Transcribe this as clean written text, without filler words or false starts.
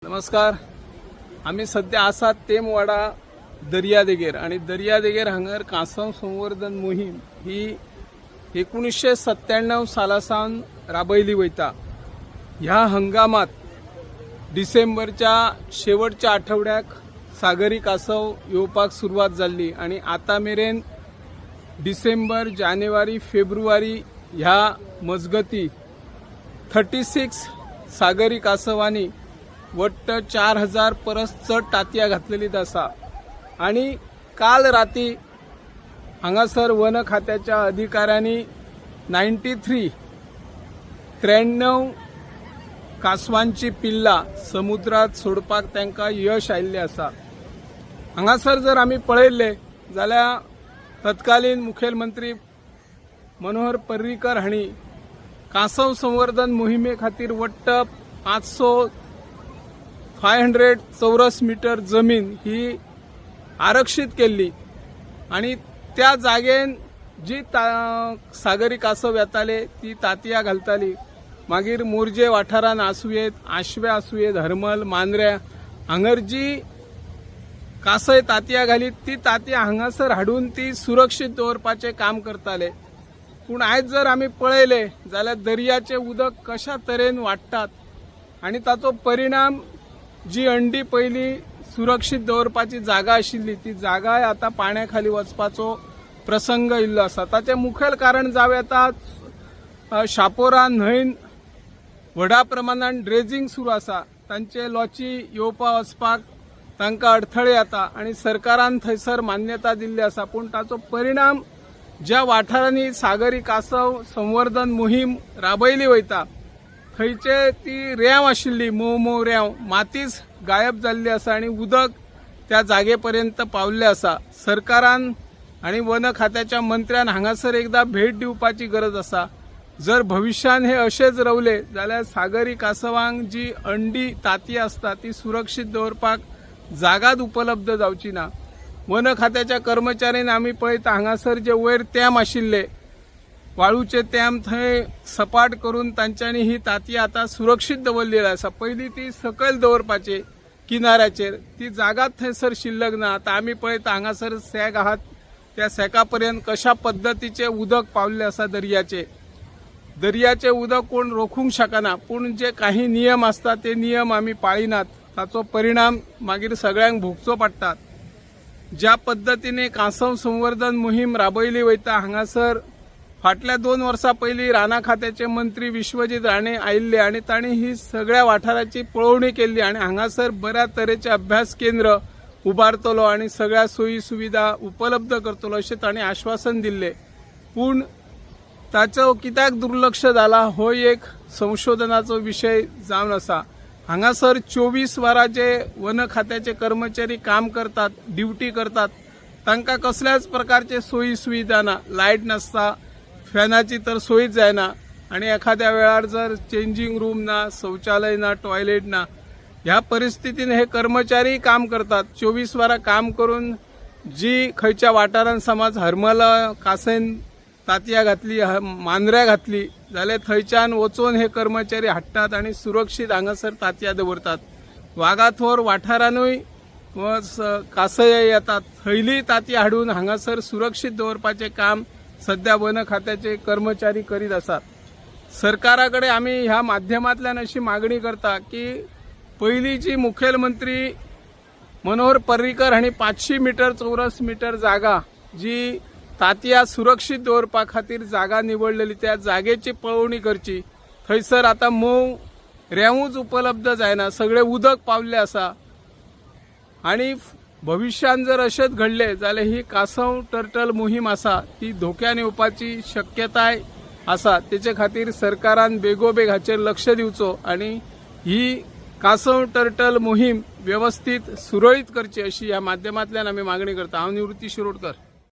नमस्कार. आमी सद्या आसात तेमवाडा दर्यादेगेर आनी दर्यादेगेर हांगर कांसव संवर्धन मोहीम ही 1997 साला सावन राबयली वयता. ह्या हंगामात डिसेंबरच्या शेवटच्या आठवड्याक सागरी कासव येवपाक सुरवात जाल्ली आनी आतां मेरेन डिसेंबर, जानेवारी, फेब्रुवारी ह्या मजगती 36 सागरी कासवांनी वट्ट 4000 परस चड तांतयां घातलेलीं आसा. आनी काल राती हांगासर वन खात्याच्या अधिकाऱ्यांनी 93 93 कासवांची पिल्लां समुद्रात सोडपाक तांकां यश आयिल्लें आसा. हांगासर जर आमी पळयल्लें जाल्यार तत्कालीन मुखेलमंत्री मनोहर पर्रीकर हांणी कांसव संवर्धन मोहिमे खातीर वट्ट 500 चौरस मिटर जमीन ही आरक्षीत केल्ली आनी त्या जागेन जी सागरी कासव येताले ती तांतयां घालताली. मागीर मोरजे वाठारान आसुयेत, आशवे आसुयेत, हरमल, मांद्र्या हांगर जी कासय तांतयां घालीत ती तांतयां हांगासर हाडून ती सुरक्षीत दवरपाचें काम करताले. पूण आयज जर आमी पळयलें जाल्यार दर्याचें उदक कशा तरेन वाडटात आनी ताचो परिणाम जी अंडी पयलीं सुरक्षीत दवरपाची जागा आशिल्ली ती जागाय आतां पाण्या खाली वचपाचो प्रसंग येयल्लो आसा. ताचें मुखेल कारण जावं येता शापोरा न्हंयन व्हडा प्रमाणान ड्रेजिंग सुरू आसा. तांचे लॉची येवपा वचपाक तांकां अडथळे येता आनी सरकारान थंयसर मान्यता दिल्ली आसा. पूण ताचो परिणाम ज्या वाठारांनी सागरी कासव संवर्धन मोहीम राबयली वयता थंयचे ती रेंव आशिल्ली, मोव मोव रेंव मातीच गायब जाल्ली आसा आनी उदक त्या जागे पर्यंत पावल्लें आसा. सरकारान आनी वन खात्याच्या मंत्र्यान हांगासर एकदां भेट दिवपाची गरज आसा. जर भविश्यान हे अशेंच रवले जाल्यार सागरी कासवांक जी अंडी तांतयां आसता ती सुरक्षीत दवरपाक जागाच उपलब्ध जावची ना. वन खात्याच्या कर्मचाऱ्यांनी आमी पळयता हांगासर जे वयर तेम आशिल्ले वाळूचे तेम थंय सपाट करून तांच्यांनी ही तांतयां आतां सुरक्षीत दवरलेली आसा. पयलीं ती सकयल दवरपाची किनाऱ्याचेर, ती जागाच थंयसर शिल्लक ना. आतां आमी पळयता हांगासर सॅक आहात, त्या सॅका पर्यंत कशा पद्दतीचें उदक पावल्लें आसा. दर्याचें दर्याचें उदक कोण रोखूंक शकना, पूण जे काही नियम आसता ते नियम आमी पाळिनात, ताचो परिणाम मागीर सगळ्यांक भोगचो पडटा. ज्या पद्दतीने कांसव संवर्धन मोहीम राबयली वयता हांगासर फाटल्या 2 वर्सां पयलीं रानां खात्याचे मंत्री विश्वजीत राणे आयिल्ले आनी तांणी ही सगळ्या वाठाराची पळोवणी केल्ली आनी हांगासर बऱ्या तरेचे अभ्यास केंद्र उबारतलो आनी सगळ्या सोयी सुविधा उपलब्ध करतलो अशें तांणी आश्वासन दिल्लें. पूण ताचो कित्याक दुर्लक्ष जाला हो एक संशोधनाचो विशय जावन आसा. हांगासर 24 वरां जे वन खात्याचे कर्मचारी काम करतात, ड्युटी करतात, तांकां कसल्याच प्रकारचे सोयी सुविधा ना. लायट नासता, फॅनाची तर सोयीच जायना आनी एखाद्या वेळार जर चेंजींग रूम ना, शौचालय ना, टॉयलेट ना, ह्या परिस्थितीन हे कर्मचारी काम करतात. 24 वरां काम करून जी खंयच्या वाठारान समज हरमला कासयन तांतयां घातली, मांद्र्या घातली जाल्यार थंयच्यान वचून हे कर्मचारी हाडटात आनी सुरक्षीत हांगासर तांतयां दवरतात. वागाथोर वाठारानूय कासय येतात, थंयलीय तांतयां हाडून हांगासर सुरक्षीत दवरपाचें काम सध्या वन खात्याचे कर्मचारी करीत आसात. सरकारा कडेन आमी ह्या माध्यमांतल्यान अशी मागणी करता की पयलीं जी मुखेलमंत्री मनोहर पर्रीकर हांणी 500 मिटर चौरस मिटर जागा जी तांतयां सुरक्षीत दवरपा खातीर जागा निवडलेली त्या जागेची पळोवणी करची. थंयसर आतां मोव रेंवूच उपलब्ध जायना, सगळें उदक पावल्लें आसा आनी भविश्यान जर अशेंच घडलें जाल्यार ही कासव टर्टल मोहीम आसा ती धोक्यान येवपाची शक्यताय आसा. तेचे खातीर सरकारान बेगोबेग हाचेर लक्ष दिवचो आनी ही कासव टर्टल मोहीम वेवस्थीत सुरळीत करची अशी ह्या माध्यमांतल्यान आमी मागणी करता. हांव निवृत्ती शिरोडकर.